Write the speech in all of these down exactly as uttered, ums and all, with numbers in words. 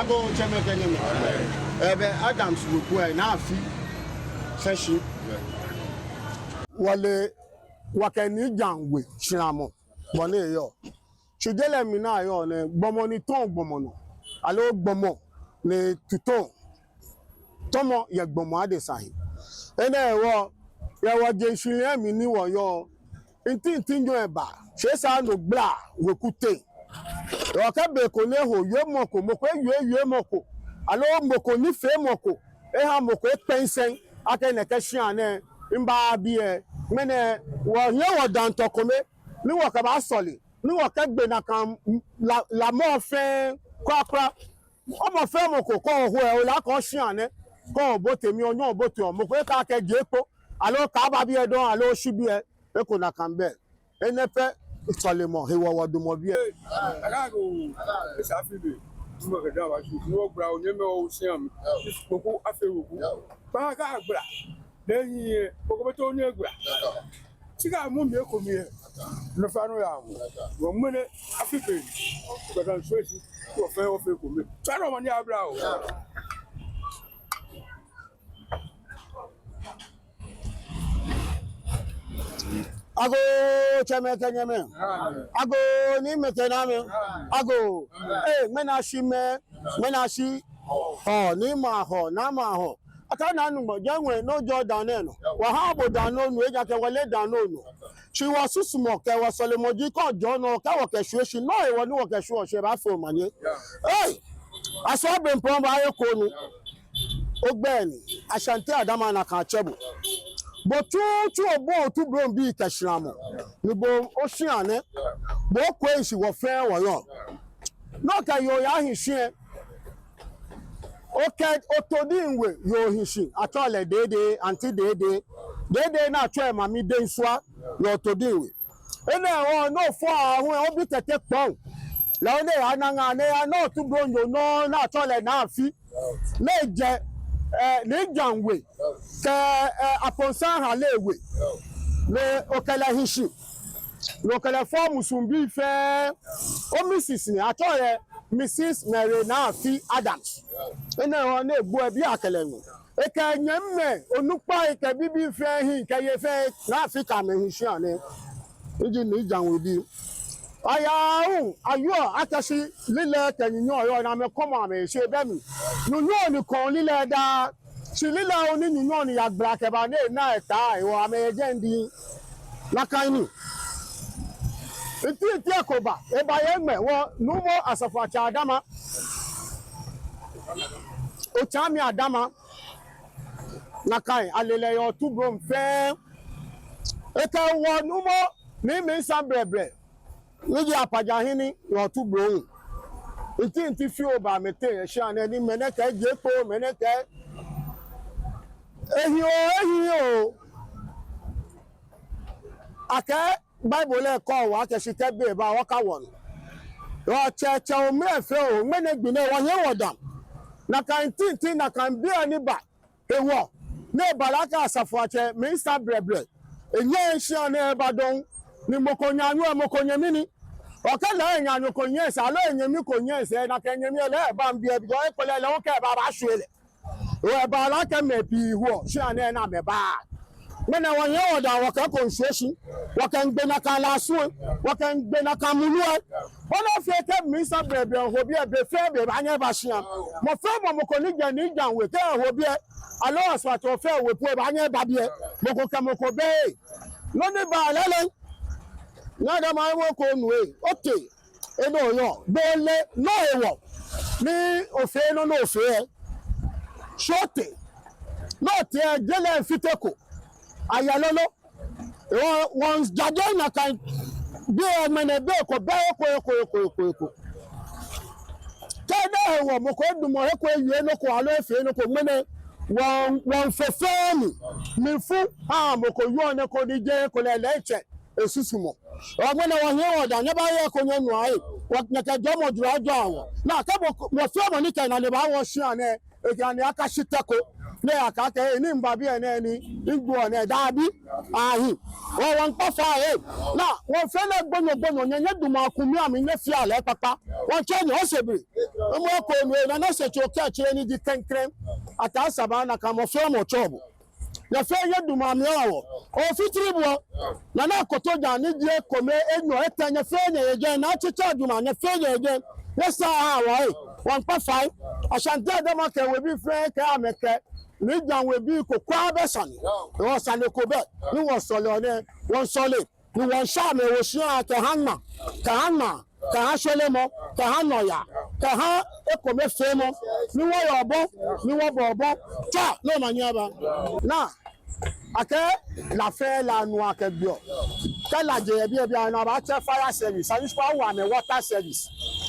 Koo tsɛmɛi kɛ nyɛmɛi. Ɛɛ, bɛ Adams weku lɛ, Naa Afi Sɛshi. Wɔle, wɔkɛ Nii Djan We shramɔ bɔ ni eyɔɔ. Shi je lɛ mli ni ayɔɔ nɛɛ, gbɔmɔ ni tɔɔ gbɔmɔ nɔ, aloo gbɔmɔ ni tutɔɔ tɔmɔ yɛ gbɔmɔ adesa he. Enɛ hewɔ, yɛ wɔjeŋ shihilɛ mli ni wɔyɔɔ, ntintinyɔ eba, shi esa ni ogbala weku teŋ. Hewɔ kɛ be ko ni eho, wiemɔ ko, mɔ ko ewie wiemɔ ko, aloo mɔ ko nifeemɔ ko eha mɔ ko ekpɛnsɛn akɛ nɛkɛ shia nɛɛ, mba biɛ. Ŋmɛnɛ wɔhiɛ wɔdantɔ kome ni wɔkɛbaasɔle, ni wɔkɛgbe nakai la, lamɔ fɛɛ kwraa kwraa. Mɔ fɛɛ mɔ ko, kɛ oho lɛ, ole akɛ shia nɛɛ, kɛ obote mli, onyɛɔ oboteɔ, mɔ ko ekɛɛ akɛ je kpo, aloo kaaba biɛ dɔŋŋ, aloo shi biɛ, eko nakai bɛ. Enɛ pɛ sɔlemɔ hewɔ wɔdamɔ biɛ. Ee, akɛ oo, esa afi be, mɔ kɛ dama shi, ni wɔgbala onyɛmimɛi, oshia mli. Kpokpo afee weku. Kpaa akɛ agbala. Nɛɛ nyiɛ, kpokpo bɛ too ni egbala. Shi kɛ amɔ mli eko mli lɛ, nɔ fɛɛ nɔ yaa mli. Wɔ ŋmɛnɛ afi be, gbala nsuo shi, wɔ fɛɛ wɔfee ekome. Tswa nɔ mɔ ni agbala oo. Agoo tsɛmɛi kɛ nyɛmɛi. Agoo niimɛi kɛ naamɛi. Agoo. Ee, ŋmɛnɛ ashi mɛi, ŋmɛnɛ ashi Hɔɔ, Nii Mahɔɔ, Naa Mahɔɔ. Ataa Naa Nyɔŋmɔ, jɛ ŋwɛi ni ojɔɔ daa nɛɛ nɔ. Wɔhaaa bo daa ni onu, ejaakɛ wɔleee daa ni onu. Shi wɔsusumɔ kɛ wɔsɔlemɔ ji kɛ ojɔɔ nɔ, kɛ wɔkɛshwie shi, nɔ hewɔ ni wɔkɛshwieɔ shi lɛ baafee omanye. Ei! Aso Abempɔŋ baaye konu. Ogbɛi ni, Ashanti Adama nakai atsɛ bo. Bo tsutsu obɔ Otublohum bii kɛ shramɔ. Ni bo oshia nɛɛ, bo okwɛ shi wɔ fɛɛ wɔyɔɔ. Nɔ kɛ yoo yahi shi lɛ, okɛ Otodinwe yoo hi shi, atsɛɔ lɛ Dede, Aunty Dede. Dede ni atsɛɔ emami Densua, yɛ Otodinwe. Enɛ hewɔ ni ofɔ aahu lɛ, obi Tɛte Kpɔŋ. Lɛ hu ni eyana ŋa ni eyana Otublohum yoo nɔ ni atsɛɔ lɛ Naa Afi. Ni ejɛ, ɛɛ, Nii Djan We kɛ, ɛɛ, Aponsan Hale We. Ni okɛ lɛ hi shi. Ni okɛ lɛ fɔ omusuŋ bii fɛɛ. O Missus ni atsɛɔ lɛ Missus Mary Naa Afi Adams. Enɛ hewɔ ni egbo ebii akɛ lɛ ŋɔ. Ekɛ enyɛmimɛi, onukpai kɛ bibii fɛɛ hi, kɛ yei fɛɛ, Naa Afi kɛ amɛ hi shia nɛɛ. Eji Nii Djan We bii. Ayaa hu, ayɔɔ akɛ shi lilɛi kɛ nyanyɔŋ yɔɔ ni amɛkɔmɔ amɛhe shi ebɛ mli. Nyanyɔŋ ni kɔɔ lilɛi daa. Shi lilɛi hu ni nyanyɔŋ ni yagbala kɛba ni ena eta hewɔ amɛyɛ jɛi diŋŋ. Nakai ni. Nti nti eko ba, eba yɛ ŋmɛ, wɔ Nuumo Asafoatsɛ Adama. Otsaami Adama. Nakai ale lɛ yɛ Otublohum fɛɛ. Ekɛ wɔ Nuumo Nii Mensah Brɛbrɛ, ni ji Apajahene yɛ Otublohum. Nti nti fioo ba amɛteŋ yɛ shia nɛɛ ni mɛnɛ kɛɛ je kpo, mɛnɛ kɛɛ ehi oo, ehi oo. Akɛ Bible lɛ kɛɔ wɔ akɛ shi kɛ be ba wɔkawɔ nɔ. Wɔtsɛtsɛ omrɛ fɛɛ oo, ŋmɛnɛ gbi nɛɛ wɔhiɛ wɔdamɔ. Nakai nti nti nakai biɛ ni ba hewɔ ni eba lɛ akɛ Asafoatsɛ Mensah Brɛbrɛ, enyɛɛɛ shia nɛɛ eba dɔŋŋ. Ni mɔ ko nyɛmi oo, mɔ ko nyɛmi ni. Okɛ lɛ enyɛ nɔ ko nyɛ sɛɛ, aloo enyɛmi ko nyɛ sɛɛ, nakai nyɛmi lɛ eba biɛ, because ekolɛ lɛ hu kɛ eba baashwie lɛ. Hewɔ eba lɛ akɛ mɛi pii hoɔ shia nɛɛ ni amɛba. Ŋmɛnɛ wɔhiɛ wɔdamɔ, wɔkɛ eko miishwie shi. Wɔkɛmiigbe nakai lasu lɛ. Wɔkɛmiigbe nakai mulu lɛ. Bɔ ni afee kɛ Mensah Brɛbrɛ ho biɛ, be fɛɛ be ebaanyɛ eba shia. Mɔ fɛɛ mɔ, mɔ ko ni jɛ Nii Djan We kɛ eho biɛ, aloo Asafoatsɛ fɛɛ ewe po, ebaanyɛ eba biɛ. Mɔ ko kɛ mɔ ko bɛ. Nɔ ni ba lɛ lɛ, nyɛdamɔ, mɔ ko nu lɛ, otee. Enɔ yɔɔ, bo ole nɔ hewɔ ni ofee nɔ ni ofee lɛ. Shi otee. Ni otee lɛ, je lɛ efiteko. Aya lolo. Wɔ, wɔmiijaje nakai. Be ŋmɛnɛ be ko bɛ eko, eko, eko, eko, eko. Kɛ enɛ hewɔ mɔ ko edamɔ he ko ewie nɔ ko aloo efee nɔ ko, ŋmɛnɛ wɔ, wɔmiifee fɛɛ mli. Mlifu ha mɔ ko yɔɔ nɔ ko ni jeee ekolɛ lɛ etsɛ esusumɔ. Hewɔ ŋmɛnɛ wɔhiɛ wɔdamɔ, nyɛbaye eko nyɛnua ei. Wɔ, nyɛkɛ jɔɔmɔ juro ajɔɔ wɔ. Ni akɛ mɔ, mɔ fɛɛ mɔ ni kɛ nane baawo shia nɛɛ, ekɛ nane akashi teko. ni eyakɛɛ akɛ, "Ei, ni mba biɛ nɛɛ ni migbo nɛɛ, daabi." Ahi. Wɔ, wɔmiikpa fai, ei. Naa, wɔfɛɛ lɛ gbonyo gbonyo, nyɛ, nyɛdamɔ akɛ mli amli, nyɛfea lɛ kpakpa. Wɔmiitsɛ nyɛ osebire. Mɔ ko nɔ, Nana Setso kɛ tsɛ ni ji klɛŋklɛŋ. Ataa Saba Nakai, mɔ fɛɛ mɔ tsɔɔ bo. Nyɛfɛɛ nyɛdamɔ amli amɛha wɔ. Ofitiri Buɔ. Nana Akoto Djan ni ji ekome, enyɔ, etɛ, nyɛfɛɛ nyɛyɛ jɛi. Naa Tsitsa Juma, nyɛfɛɛ nyɛyɛ jɛi. Nyɛsaa aha wɔ, ei. Wɔmiikpa fai. Ashanti Adama kɛ webii fɛɛ kɛ amɛkɛ Nii Djan webii ko kwraa bɛ sane. Wɔ sane ko bɛ. Ni wɔsɔleɔ nɛɛ, wɔmiisɔle. Ni wɔmiisha amɛ wɔ shia kɛha ŋmaa, kɛha ŋmaa, kɛha shwelemɔ, kɛha nɔyaa, kɛha ekomefeemɔ. Ni wɔye obɔ, ni wɔbɔ obɔ. Tswa, ni omanye aba. Naa, akɛɛ la fɛɛ la nu akɛ gbeɔ. Kɛ la je yɛ biɛ biɛ, ni abaatsɛ fire service, ani shi kɛ awo amɛ water service.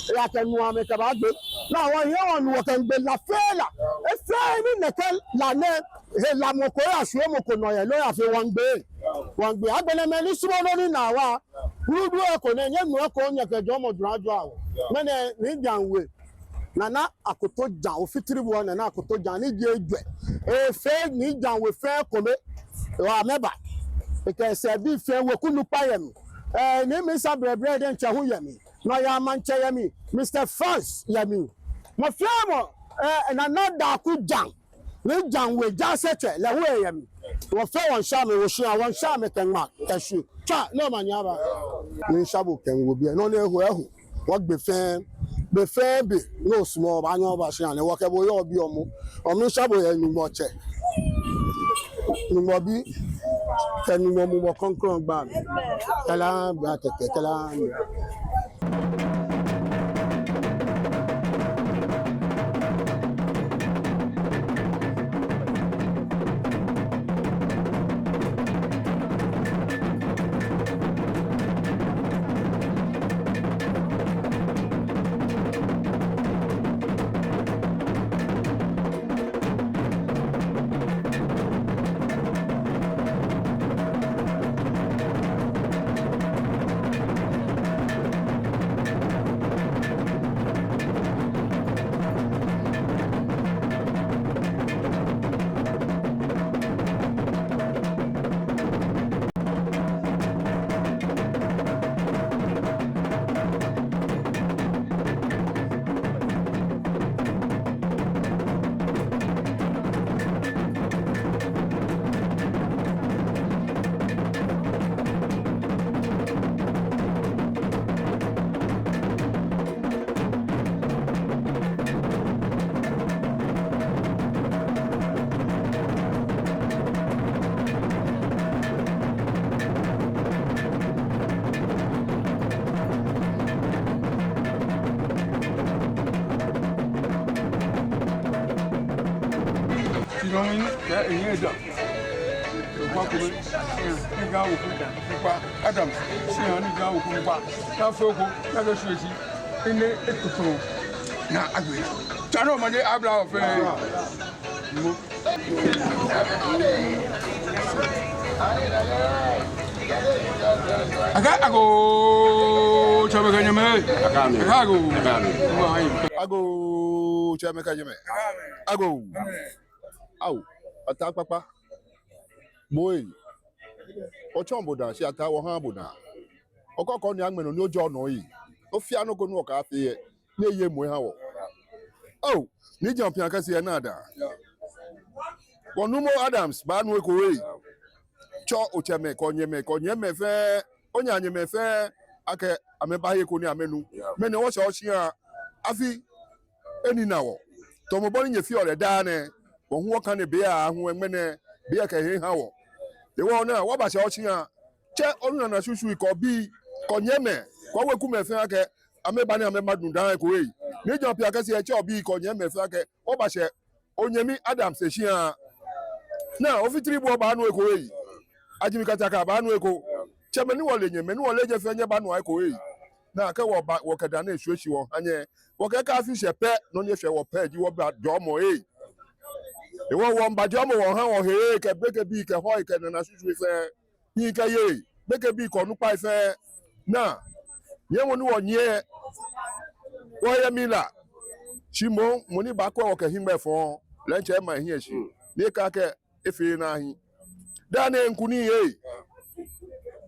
Eya kɛ nu amɛkɛbaagbe. Naa, wɔhiɛ wɔnu wɔkɛmiigbe la fɛɛ la. Efee ni nɛkɛ la nɛɛ, hela mɔ ko yashwie mɔ ko nɔ yɛ loo yafee, wɔmiigbe. Wɔmiigbe. Agbɛnɛ mɛi ni sumɔɔ nɔ ni naa wa. Wuludu eko nɛɛ, nyɛnu eko, nyɛkɛ jɔɔmɔ jura jɔɔ wɔ. Ŋmɛnɛ Nii Djan We, Nana Akoto Djan, Ofitiri Buɔ Nana Akoto Djan ni ji ejwɛ. Efee Nii Djan We fɛɛ ekome. Wɔ amɛba. Ekɛ esɛɛbii fɛɛ, weku nukpa yɛ mli. Ɛɛ, Nii Mensah Brɛbrɛ diɛŋtsɛ hu yɛ mli. Nɔyaa Maŋtsɛ yɛ mli. Mister France yɛ mli. Mɔ fɛɛ mɔ, ɛɛ, Nana Daku Djan. Nii Djan We Jaasetsɛ lɛ hu eyɛ mli. Wɔfɛɛ wɔmiisha amɛ wɔ shia, wɔmiisha amɛ kɛ ŋmaa kɛ shwee. Tswa, ni omanye aba. Miisha bo kɛ ŋwo biɛ. Nɔ ni eho eho. Wɔgbe fɛɛ, be fɛɛ be ni osumɔɔ obaanyɛ oba shia nɛɛ, wɔkɛ bo yɔɔ biɛ momo. Wɔmiisha bo yɛ Nyɔŋmɔ Tsɛ, Nyɔŋmɔ Bi, kɛ Nyɔŋmɔ Mumɔ Krɔŋkrɔŋ gbɛi amli. Kɛlɛ bra tɛtɛ, kɛlɛ bra. Sidɔn ni kɛ enyɛ da. Kpa kome, ni ga wo ku kpa. Adam, si ya ni ga wo ku kpa. Na fo ko, na ga shwe shi. Ine ekuto. Na agbe. Tswa ni omanye aba ofee. Mo. Agoo, agoo, tsɛmɛi kɛ nyɛmɛi. Agoo. Agoo. Agoo. Agoo, tsɛmɛi kɛ nyɛmɛi. Agoo. Ao, Ataa kpakpa. Bo ei. Wɔtsɔɔ bo daa, shi Ataa wɔhaaa bo daa. Okɔkɔ ni aŋmɛ nɔ ni ojɔɔ nɔ ei. Ofainɛ nɔ ko ni okafee ei. Ni eye mɔ eha wɔ. Ao, Nii Djan Piankɛse ena daa. Wɔ Numo Adams baanu eko ei. Tswa otsɛmɛi, kɛ onyɛmɛi, kɛ onyɛmimɛi fɛɛ, onyɛmimɛi fɛɛ, akɛ amɛba he ko ni amɛnu. Mɛni wɔshɛ oshia, afi eni na wɔ. Tamɔ bɔ ni nyɛfeɔ lɛ daa nɛɛ, wɔ hu wɔkane be aahu ŋmɛnɛ, be kɛ he ha wɔ. Hewɔ naa, wɔbashɛ oshia, tsɛ onuu nana shushui kɛ obii, kɛ onyɛmimɛi, kɛ owekumɛi fɛɛ akɛ, amɛba ni amɛbanu daa eko ei. Nii Djan Piankɛse etsɛ obii kɛ onyɛmimɛi fɛɛ akɛ, wɔbashɛ onyɛmi Adams eshia. Naa, Ofitiri Buɔ baanu eko ei. Ajimi Kataka baanu eko. Tsɛmɛi ni wɔle nyɛ, mɛi ni wɔle nyɛ fɛɛ nyɛbanu eko ei. Naa, kɛ wɔba, wɔkɛ daa nɛɛ shwie shi wɔha nyɛ. Wɔkɛɛ kɛ afi shɛ pɛ, nɔ ni eshwɛ wɔ pɛ ji wɔba jɔɔmɔ ei. Hewɔ wɔmiiba jɔɔmɔ wɔha wɔhe ei, kɛ gbekɛbii, kɛ hɔi, kɛ nana shushui fɛɛ. Nyɛkɛ yei, gbekɛbii kɛ onukpai fɛɛ. Naa, nyɛ mɔ ni wɔnyiɛ, wɔyɛ mli la. Shi moŋ, mɔ ni baakwɛ wɔ kɛ hiŋmɛi fɔŋ, lɛ diɛŋtsɛ ema ehiɛ shi. ni ekɛɛ akɛ efee nɔ ni ahi. Dani ŋkunii yei.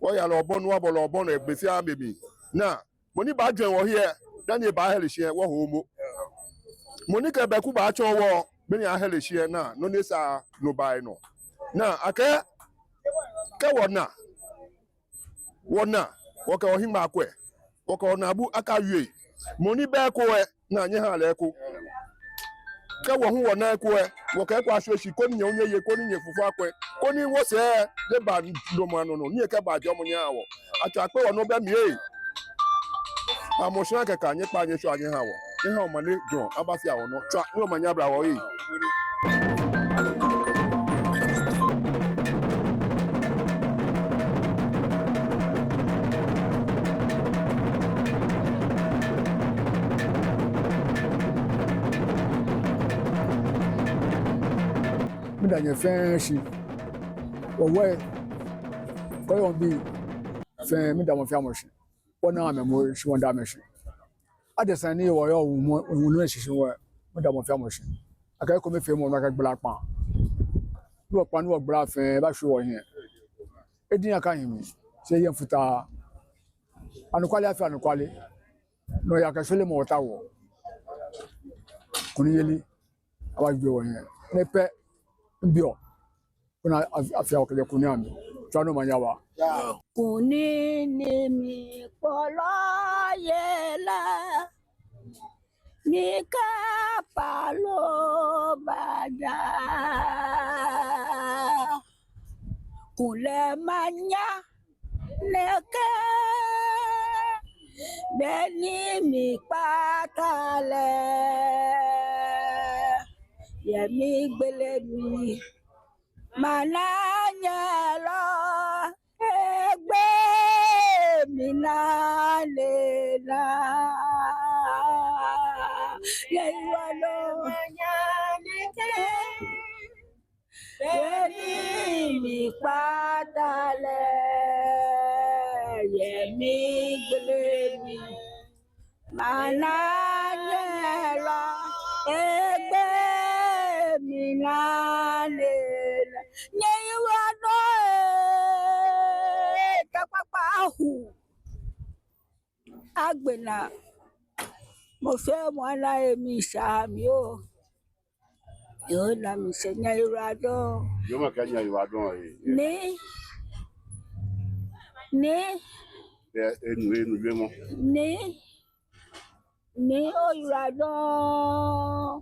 Wɔya lɛ obɔ̃ nɔ, wɔbɔ lɛ obɔ̃ nɔ, egbe fɛɛ amɛmi. Naa, mɔ ni baajwɛŋ wɔhe lɛ, dani ebaahe lɛ shi lɛ, wɔhoɔ momo. Mɔ ni kɛ bɛku baatsɔɔ wɔ, beni ahe lɛ shi lɛ, naa, nɔ ni sa no baa enɔ. Naa, akɛ, kɛ wɔna, wɔna, wɔkɛ wɔhiŋmɛi akwɛ, wɔkɛ wɔnaabu akawie. Mɔ ni bɛ eko lɛ, naa, nyɛhaa lɛ eko. Kɛ wɔ hu wɔna eko lɛ, wɔkɛ eko ashwie shi, koni nyɛ hu nyɛye, koni nyɛfufui akwɛ, koni wɔsɛɛ lɛ badamɔ anɔ nɔ, ni ekɛba jɔɔmɔ nyɛhaa wɔ. Atswa Akpe wɔnɔ bɛ mli ee. Amɔ shi akɛ ka nyɛkpa nyɛshwa nyɛha wɔ. Nyɛha omanye jɔɔ, abafia wɔnɔ. Tswa, ni omanye abla wɔ ee. Miida nyɛ fɛɛ shi. Wɔwe, kɔɔyɔɔŋ bii fɛɛ, miida mɔ fɛɛ mɔ shi. Wɔnaa amɛ momo shi, wɔdaa amɛ shi. Adesai ni wɔyɔɔ wulu lɛ shishi lɛ, miida mɔ fɛɛ mɔ shi. Akɛ ekomefeemɔ ni akɛgbala kpãa. Ni wɔkpãa ni wɔgbala fɛɛ, ebashwie wɔhiɛ. Ediŋ akahi mli, shi eyɛ futaa. Anɔkwale afee anɔkwale. Nɔyaa kɛ shweremɔ wɔtaoɔ. Kunimyeli, abajwɛŋ wɔhiɛ. Nɛɛ pɛ, mibiɔ. Koni a-, afia wɔ kɛjɛ kunim amli. Tswa ni omanye aba. Kunim ni mikpɔlɔ yɛ lɛ, ni kɛ kpalo baja. Kulɛ manya nɛkɛ, beni mikpata lɛ, yɛ migbele mli. Mana nyɛlɔ, egbe mi nane naa. Yɛ iwalo. Beni mikpata lɛ, yɛ migbele mli. Mana nyɛlɔ, egbe mi nane naa. Nyɛ iwalo ee, ta kpakpa ahu. Agbɛnɛ, mɔ fɛɛ mɔ ana emli sane oo. Yoo, naa mishi nyɛyiwaladɔŋŋ. Yoo, makɛɛ nyɛyiwaladɔŋŋ ee. Ni, ni. Ee, enu, enu, yemɔ. Ni, ni oyiwaladɔŋŋ.